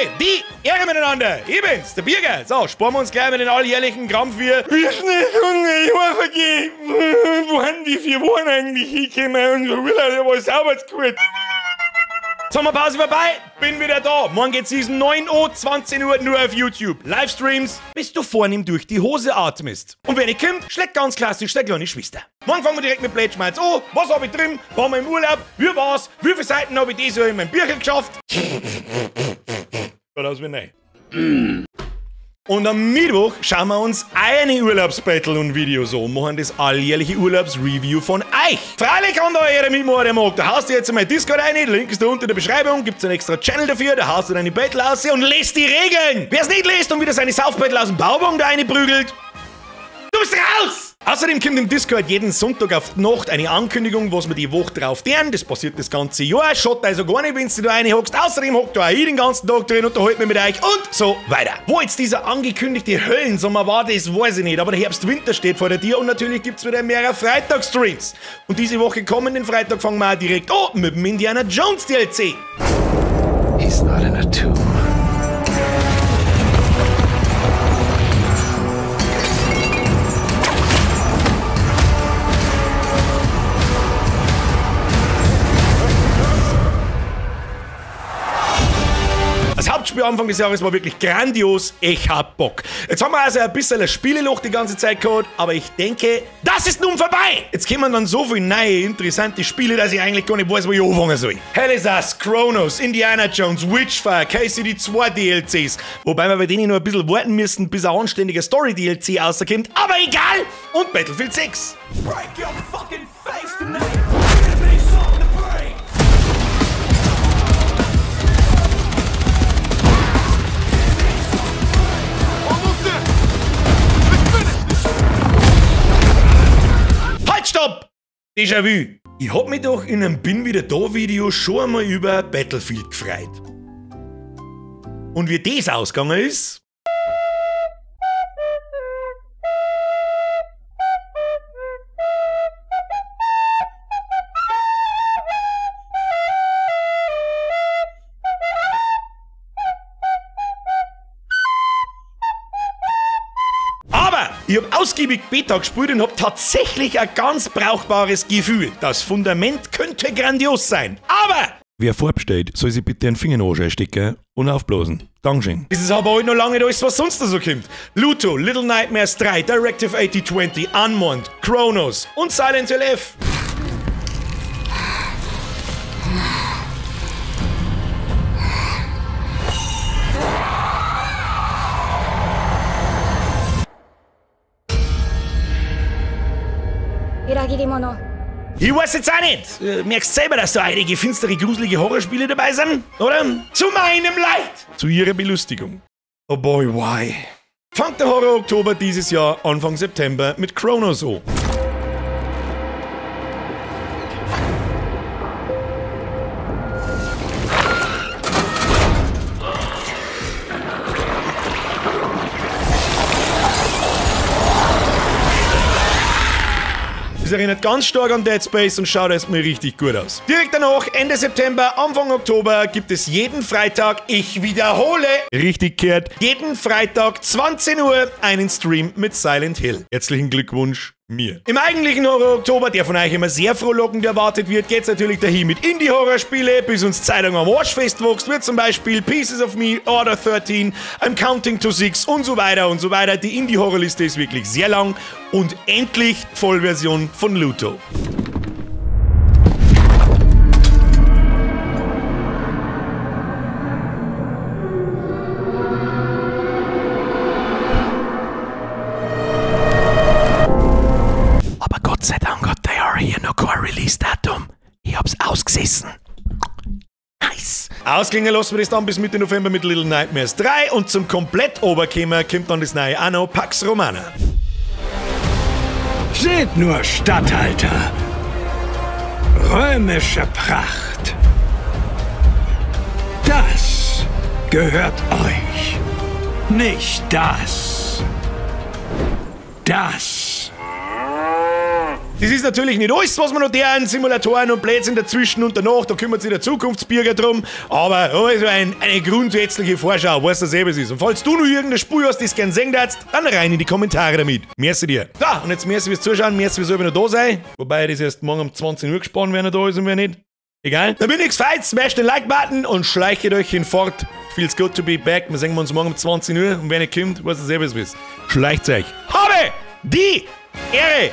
Habe die Ehre miteinander. Ich bin's, der Birger. So, sparen wir uns gleich mit den alljährlichen Krampf hier. Wie schnell Junge, ich vergeben. Wo haben die 4 Wochen eigentlich hingekommen? Unser Urlaub, der war sauber gut. Sommerpause vorbei, bin wieder da. Morgen geht's Season 9 Uhr, 20 Uhr nur auf YouTube. Livestreams, bis du vornehm durch die Hose atmest. Und wer nicht kommt, schlägt ganz klassisch seine kleine Schwester. Morgen fangen wir direkt mit Pledge an. Was hab ich drin? Waren wir im Urlaub? Wie war's? Wie viele Seiten hab ich dieses Jahr in meinem Bücher geschafft? Schaut aus wie neu. Und am Mittwoch schauen wir uns eine Urlaubsbattle und Videos an und machen das alljährliche Urlaubsreview von euch. Freilich kann da jeder mitmachen, der mag. Da haust du jetzt einmal Discord rein, Link ist da unten in der Beschreibung, gibt's einen extra Channel dafür, da haust du deine Battle aus und lest die Regeln. Wer's nicht liest und wieder seine Saufbattle aus dem Bauwagen da reinprügelt, du bist raus! Außerdem kommt im Discord jeden Sonntag auf die Nacht eine Ankündigung, was wir die Woche drauf tun. Das passiert das ganze Jahr. Schaut also gar nicht, wenn du da reinhockst. Außerdem hockt da auch ich den ganzen Tag drin, unterhält mich mit euch und so weiter. Wo jetzt dieser angekündigte Höllensommer war, das weiß ich nicht. Aber der Herbst-Winter steht vor der Tür und natürlich gibt's wieder mehrere Freitagsstreams. Und diese Woche kommenden Freitag fangen wir auch direkt an mit dem Indiana Jones DLC. He's not in a tomb. Das Hauptspiel Anfang des Jahres war wirklich grandios, ich hab Bock. Jetzt haben wir also ein bisschen ein Spieleloch die ganze Zeit gehabt, aber ich denke, das ist nun vorbei! Jetzt kommen dann so viele neue, interessante Spiele, dass ich eigentlich gar nicht weiß, wo ich anfangen soll. Hell is Us, Chronos, Indiana Jones, Witchfire, KCD 2 DLCs. Wobei wir bei denen noch ein bisschen warten müssen, bis ein anständiger Story-DLC rauskommt, aber egal! Und Battlefield 6. Break your fucking face tonight. Stopp! Déjà-vu! Ich hab mich doch in einem Bin wieder da Video schon einmal über Battlefield gefreut. Und wie das ausgegangen ist? Ich hab ausgiebig Beta gespielt und hab tatsächlich ein ganz brauchbares Gefühl. Das Fundament könnte grandios sein. Aber wer vorbestellt, soll sich bitte einen Finger in den Arsch einstecken und aufblasen. Dankeschön. Das ist aber heute noch lange nicht alles, was sonst noch so kommt. Luto, Little Nightmares 3, Directive 8020, Unmond, Chronos und Silent Hill F. Ich weiß jetzt auch nicht. Merkst selber, dass da einige finstere, gruselige Horrorspiele dabei sind, oder? Zu meinem Leid! Zu ihrer Belustigung. Oh boy, why? Fangt der Horror Oktober dieses Jahr, Anfang September, mit Chronos an. Das erinnert ganz stark an Dead Space und schaut erstmal richtig gut aus. Direkt danach, Ende September, Anfang Oktober, gibt es jeden Freitag, ich wiederhole, richtig gehört, jeden Freitag 20 Uhr einen Stream mit Silent Hill. Herzlichen Glückwunsch mir. Im eigentlichen Horror Oktober, der von euch immer sehr frohlockend erwartet wird, geht's natürlich dahin mit Indie-Horrorspiele, bis uns Zeitung am Arsch festwuchst, wird zum Beispiel Pieces of Me, Order 13, I'm Counting to Six und so weiter und so weiter. Die Indie-Horrorliste ist wirklich sehr lang und endlich Vollversion von Luto. Release-Datum. Ich hab's ausgesessen. Nice. Ausklingen lassen wir das dann bis Mitte November mit Little Nightmares 3 und zum komplett Oberkämmer kommt dann das neue Anno Pax Romana. Seht nur, Statthalter. Römische Pracht. Das gehört euch. Nicht das. Das. Das ist natürlich nicht alles, was man noch deren Simulatoren und Blödsinn dazwischen und danach, da kümmert sich der Zukunftsbürger drum. Aber also eine grundsätzliche Vorschau, weißt du, was es ist. Und falls du noch irgendeine Spur hast, die es gern sehen darfst, dann rein in die Kommentare damit. Merci dir. So, und jetzt merci fürs Zuschauen, merci fürs noch da sein. Wobei das erst morgen um 20 Uhr gespannt, wer noch da ist und wer nicht. Egal. Dann bin ich gefeit, smash den Like-Button und schleichet euch hinfort. Feels good to be back. Wir sehen uns morgen um 20 Uhr und wer nicht kommt, weiß es selber, was es ist. Schleicht euch. Habe die Ehre!